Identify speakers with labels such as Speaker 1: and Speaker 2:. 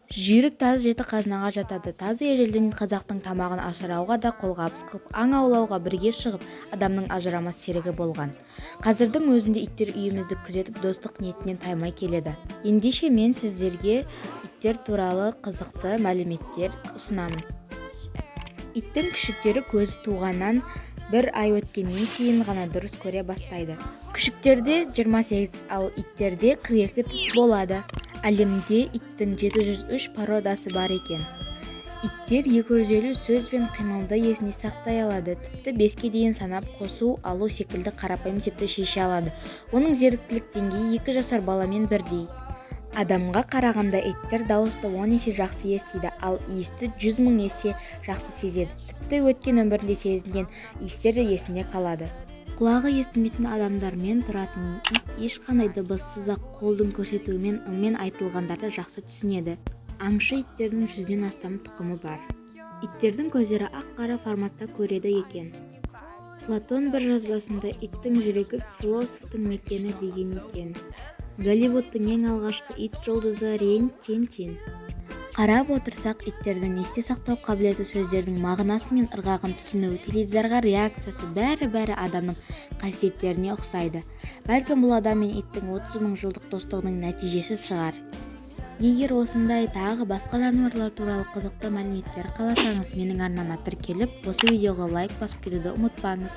Speaker 1: Жүйрік тазы жеті қазынаға жатады. Тазы ежелден қазақтың тамағын асырауға да, қолғабыс қылып, аң аулауға бірге шығып, адамның ажырамас серігі болған. Қазірдің өзінде иттер үйімізді күзетіп, достық ниетінен таймай келеді. Ендеше, мен сіздерге иттер туралы қызықты мәліметтер ұсынамын. Иттің күшіктері көзі туғаннан бір ай өткеннен кейін ғана дұрыс көре бастайды. Күшіктерде 28, ал иттерде 42 тіс болады. Әлемде иттің 703 породасы бар екен. Иттер 250 сөз бен қимылды есінде сақтай алады, тіпті 5-ке дейін санап, қосу, алу секілді қарапайым есепті шеше алады. Оның зеректілік деңгейі 2 жасар баламен бірдей. Адамға қарағанда иттер дауысты 10 есе жақсы естиді, ал иісті 100 000 есе жақсы сезеді. Тіпті өткен өмірінде сезінген иістер де есінде қалады. Құлағы естімейтін адамдармен тұратын ит ешқандай дыбыссыз-ақ, қолдың көрсетуімен, ыммен айтылғандарды жақсы түсінеді. Аңшы иттердің 100-ден астам тұқымы бар. Иттердің көздері ақ-қара форматта көреді екен. Платон бір жазбасында «Иттің жүрегі – философтың мекені» деген екен. Голливудтың ең алғашқы ит жұлдызы – Рин Тин Тин. Қарап отырсақ, иттердің есте сақтау қабілеті, сөздердің мағынасы мен ырғағын түсінуі, теледидарға реакциясы, бәрі-бәрі адамның қасиеттеріне ұқсайды. Бәлкім, бұл адам мен иттің 30 000 жылдық достығының нәтижесі шығар. Егер осындай тағы басқа жануарлар туралы қызықты мәліметтер қаласаңыз, менің арнама тіркеліп, осы видеоға лайк басып кетуді ұмытпаңыз.